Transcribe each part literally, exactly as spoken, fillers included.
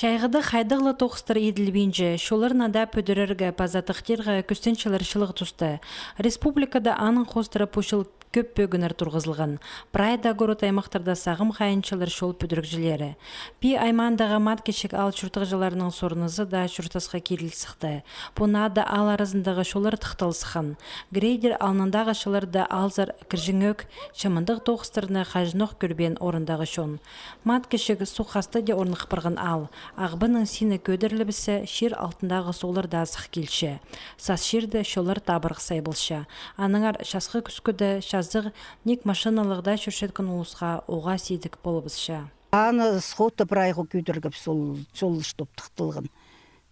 Чайғыда хайдағ ла тоғыстар иділбинче, чолларны даа пӱдірерге паза тыхтирға кӱстенчелер чылығ туста. Республикада аның хоостыра пу чыл кӧп пӧгіннер турғызылған. Прай даа город-аймахтарда сағам хайынчалар чол пӱдірігҷілері. Пии аймаандағы Маткечік аал чуртағҷыларының сорнызы даа чуртасха киріл сыхты. Пу наада аал аразындағы чоллар тыхтал сыххан. Грейдер алнындағы чылларда аалзар кірҷеңӧк, че мындағ тоғыстарны хаҷанох кӧрбеен орындағы чон. Маткечік суғ хастада орных парған аал. Ағбанның сині кӧдірілібіссе, чир алтындағы суғлар даа сых килче. Сас чирде чоллар табырах сай полча. Аннаңар часхы кӱскӱде чазағ ниик машиналығ даа чӧрчеткен улусха уғаа сидік полыбысча. Аны сходта прайға кӧдіргебіс ол чол, чтоб тыхталған.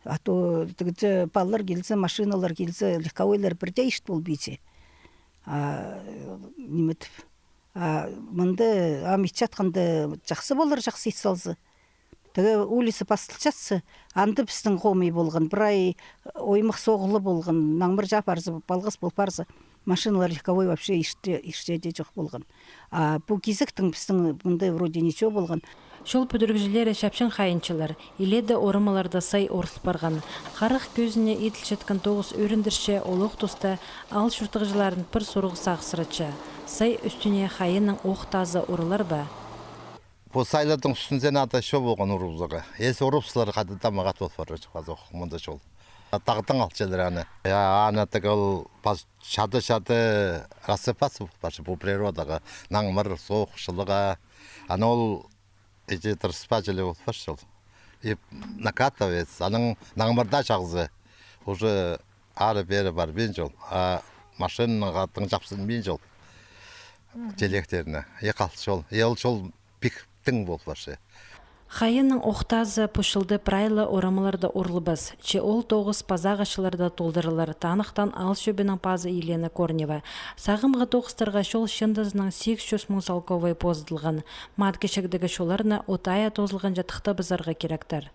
А то тігде палалар килзе, машиналар килзе, легковойлар пірдее ит полбинча. А, ниме тіп, а мында ам итчеткенде чахсы полар, чахсы ит салза. Тігі улица пастылчатса, анда пістің хомай полған, прай оймах соғылып полған, наңмыр чаа парза, палғас пол парза, машиналар, легковой вообще иртче, иртче дее чох полған. А пу кизектең пістің мында вроде ничего полған. Чол пӱдірігҷілері чапчаң хайынчалар, илееде орамаларда сай орыл парған. Харах кӧзіне иділчеткен тоғыс ӧріндірче, олох туста аал чуртағҷыларын пір сурығ сағыссыратча. Сай ӱстӱне хайынның ох тазы урылар ба? Пу сайларның ӱстӱнзер анда чол полған урыбызарға. Ес урыбызарға, хайдағ-да мағат пол парар чох, азох мында чол. Тағдаң алчалар аны. Я, аны тігі ол пас чады-чады рассыпаться пол парча, пу природаға наңмыр, суғ, чылығ. Аны ол иди тырыспа чіли пол парча ол. И накатывается, анаң наңмыр даа чағза, уже ары-пері парбинча ол, а машинаның хатың чапсынбинча ол. Мгм. Телектерні. И халча ол. И ол чол пик тың пол парча. Хайынның ох тазы пу чылда прай ла орамаларда урылбас. Че ол тоғыс пазағы чылларда толдырылар, таныхтаан аал чӧбінің пазы Елена Корнева. Сағамғы тоғыстарға чол чыындызының сигіс чӱс муң салковай позыдылған. Маткечіктегі чолларны от айа тоозылғанҷа тыхтабызарға киректер.